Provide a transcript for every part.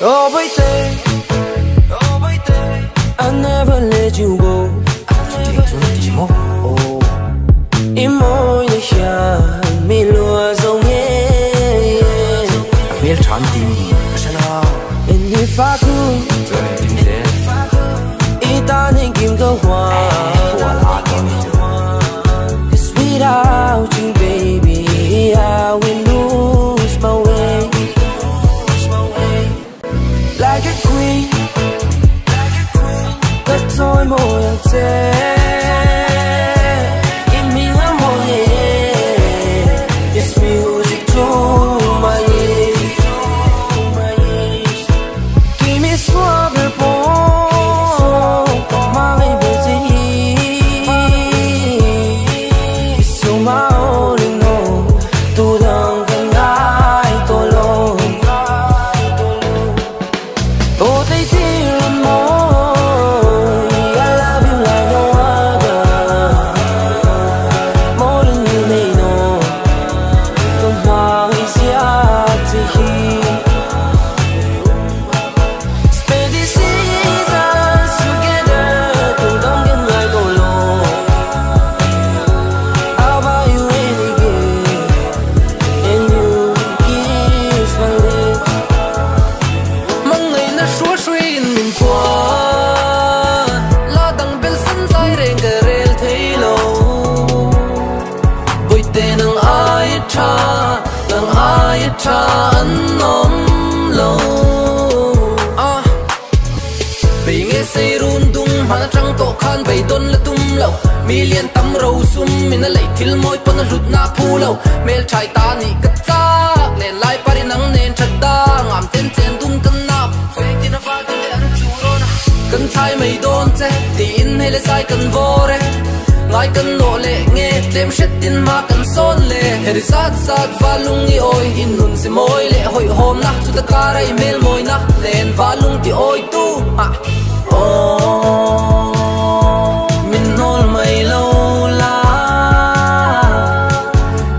Oh baby, oh baby, I never let you go. Chutiang chuan a ti maw? Aw. I mawi na hian mi lua zo nge. A hmel tha an ti mi ka hre lo. In hi fa ku. Chuan engtin zel? I tan engkim ka hua. Hual a tawh ni chu. Cause without you baby I will lose my way. Like a queen. Ka chawi mawi ang che. I hming a mawi e. It's music to my ears. Give me swabber pawh ka hmangaih ber che hi. So my only no tu dang ka ngai tawh lo. Oh they dear mawi I love you like no other. More than you may know. Ka hmangaih zia che hi. Spend these seasons together tu dang kan ngai tawh lo. I'll buy you any gift and you kiss my lips. Mangai na hruai hruaiin min khua la dang bel san zai reng ka rel thei lo. Bawihte nang aia tha, nang aia tha an awm lo. Ah. Bei nge sei run dung hman atang tawh khan bei dawn la tum lo. Mi lian tam ro sum min a leih thil mawi pawn a hlut na phu lo. Hmel thai ta nih ka chak nen lai pari nang nen that da ngam ten chen dun kan nap. Vengtin a val tin te an chu rawn a. Kan chhai mai dawn che tiin hei le zai kan vawr e. Ngai kan nawh leh nge tlem hret tin hma kan sawn le. Heri zat zat valung i awi hi nun si mawi leh hawihhawmna chuta kara i hmel mawina nen valung ti awi tu hah. Aw min hnawl mai lo la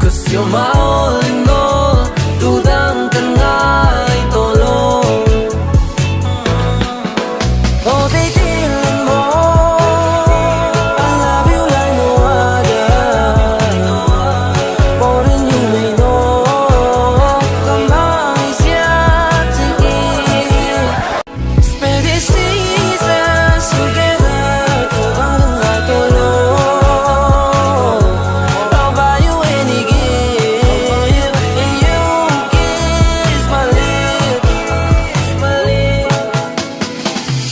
Cause you're my all in all tu dang kan ngai tawh lo. Oh baby I love you like no other. More than you may know. Ka hmangaih zia che hi. Spend these seasons together tu dang kan ngai tawh lo. I'll buy you any gift and you kiss my lips. My lips.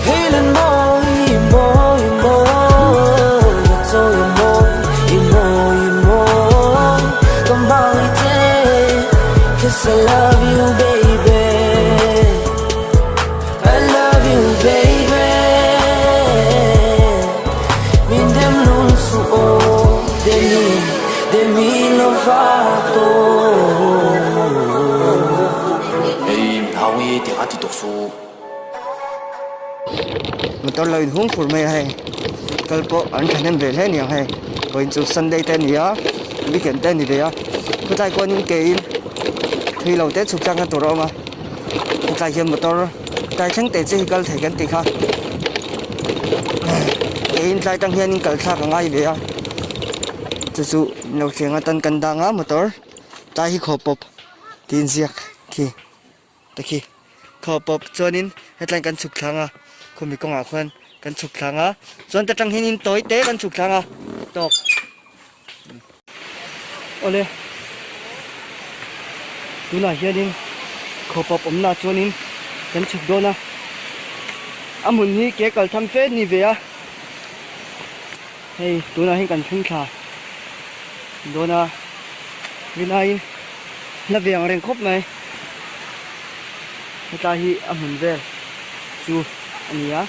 Helen mawi mawi mawi chawi mawi mawi mawi ka hmangaih che. Cause I love you baby. I love you baby. Min dem lung su o Demi Demi Lovato. Hei min hau nge tiang a ti tawh suh. Motor lo inhung fur mai a hei kal pawh an thahnem ve hle aniang hei vawiin chu sunday te a ni a weekend te a ni ve a khawtlai kuanin ke in thui lo te chhuk tlang kha tur a awm a khawtlai hian motor tlai thleng te chi hi kal thei kan tih kha ke in tlai tang hianin kal thlak a ngai ve a chu chu lo thleng atan kan dang a motor tlai hi khaw pawp tih inziak khi. Te khi khaw pawp chuanin hetlaiin kan chhuk thlang a khumi kawngah khuan kan chhuk thlang a chuan ta tang hianin tawi te kan chhuk thlang a tawk awle tunah hianin khaw pawp awmna chuanin kan chhuk dawn a a hmun hi ke kal tham fe ni ve a hei tunah hian kan thleng thla dawn a rinaiin. Hla ve ang reng khawp mai. Hetlai hi a hmun vel chu a ni a.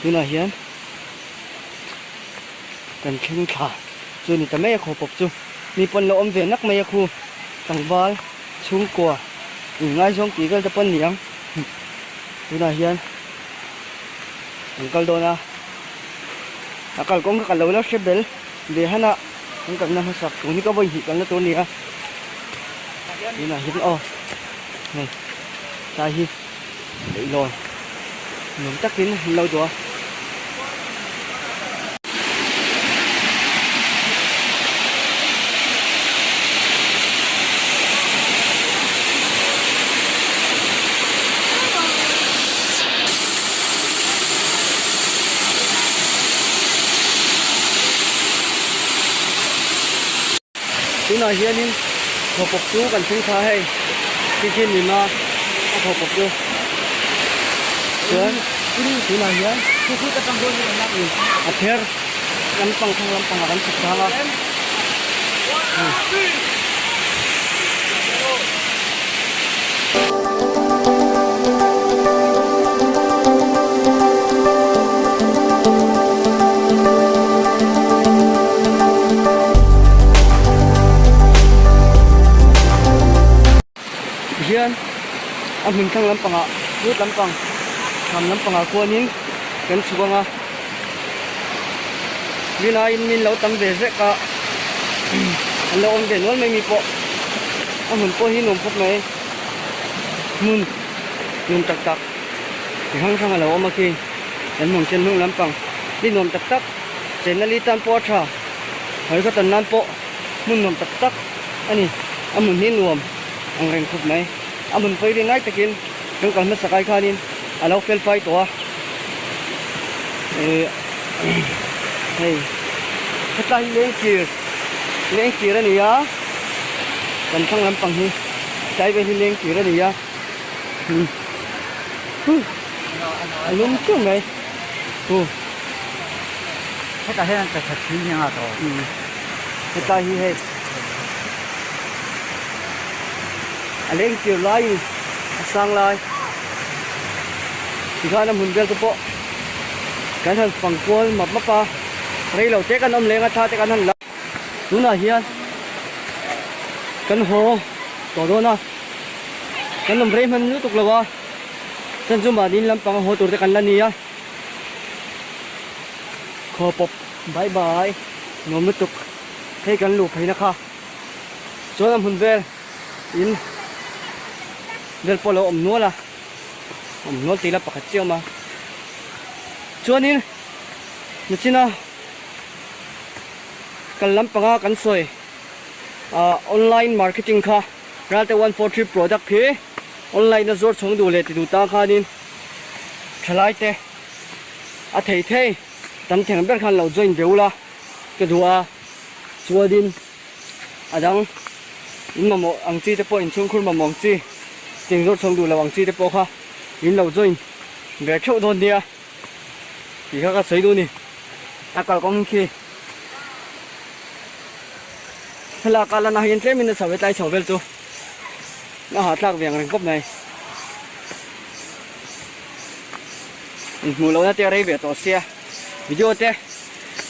Tunah hian kan thleng thla chu a ni ta mai a khawpawp chu. Mi pawn lo awm ve nak mai a khu tlangval chhungkua inngaizawng tih vel te pawn ni ang. Tunah hian kan kal dawn a, a kalkawng kha ka lo la hre bel ve han a. Kan kalna hmasak tur hi ka vawi hnih kalna tur a ni a, tunah hian aw. Hei tlai hi leihlawn nuam takin an lo duh a. Tunah hianin thawpawp chu kan thleng thla hei khi khi ni ma a thawpawp chu chuan tunah hian a pher lampang thlang lampangah kan chhuk thang a. Tihian a hmun thlang lampangah phut lampang tham lampangah khuanin kan chhuk ang a rinaiin min lo tam ve zek a an lo awm ve nual mai mi pawh a hmun pawh hi nuam khawp mai hmun nuam tak tak chi hrang hrang a lo awm a khi kan hmun chen hnung lampang hi nuam tak tak chenna li tan pawh a tha hawi khaw tan nan pawh hmun nuam tak tak a ni a hmun hi nuam ang reng khawp mai a hmun pawi ri ngai takin kan kal hmasa kai khanin a lo fel fai tawh a eh hei hetlai hi lengkir lengkir a ni a kan thlang lampang hi tlai vel hi lengkir a ni a huh a lum chiu mai huh hetah hian an tla thin hi anga tawh hetlai hi hei a lengkir laiin a sang lai tikhan a hmun vel te pawh kan han fang kual map map a rei lo te kan awm leng a thla te kan han la tunah hian kan haw tawh dawn a kan awm rei hman lutuk lo a chan chu mahni lampang a haw tur te kan la ni a khaw pawp bye bye nuam lutuk hei kan luh pheina kha chuan a hmun vel in vel pawh a lo awm nual a awm nual tih ila pakhat chiah a awm a chuanin nachina kal lampanga kan sawi ah online marketing kha Ralte 143 product hi online a zuar chhawng duh leh ti duh tan khanin thalai te a thei thei tam theng ber khan lo join ve ula ka duh a chuanin a dang in mamawh ang chi te pawh inchhungkhur mamawh ang chi cheng zawr chhawng duh lo ang chi te pawh kha in lo join ve theuh dawn nia tih kha ka sawi duh a ni a kalkawng khi thlalak a lan ah hian tlem in a chho ve tlai chho vel chu a hahthlak ve ang reng khawp mai inhmuh lohna te a rei ve tawh sia video te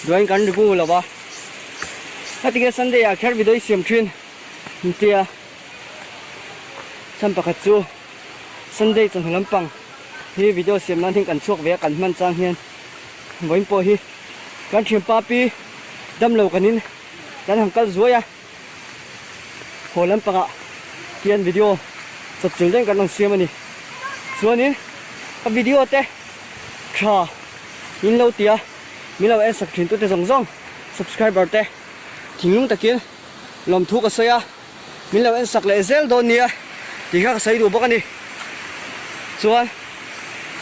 duain kan review lo va. Heti Sunday ah kher video i siam thin an ti a, chhan pakhat chu Sunday chawhnu lampang hi video siam nan hian kan chhuak ve a kan hman chang hian vawiin pawh hi kan thianpa pi damlo kanin kan han kal zuai a, haw lampangah hian video chawpchilh reng kan rawn siam a ni. Chuanin ka video te tha in lo ti a. Min lo en sak thin tute zawng zawng subscriber te thinlung takin lawmthu ka sawi a, min lo en sak leh zel dawn nia tih kha ka sawi duh bawk a ni. Chuan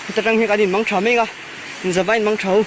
heta tang hian kan inmang tha mai ang a, inzava inmang tha ho.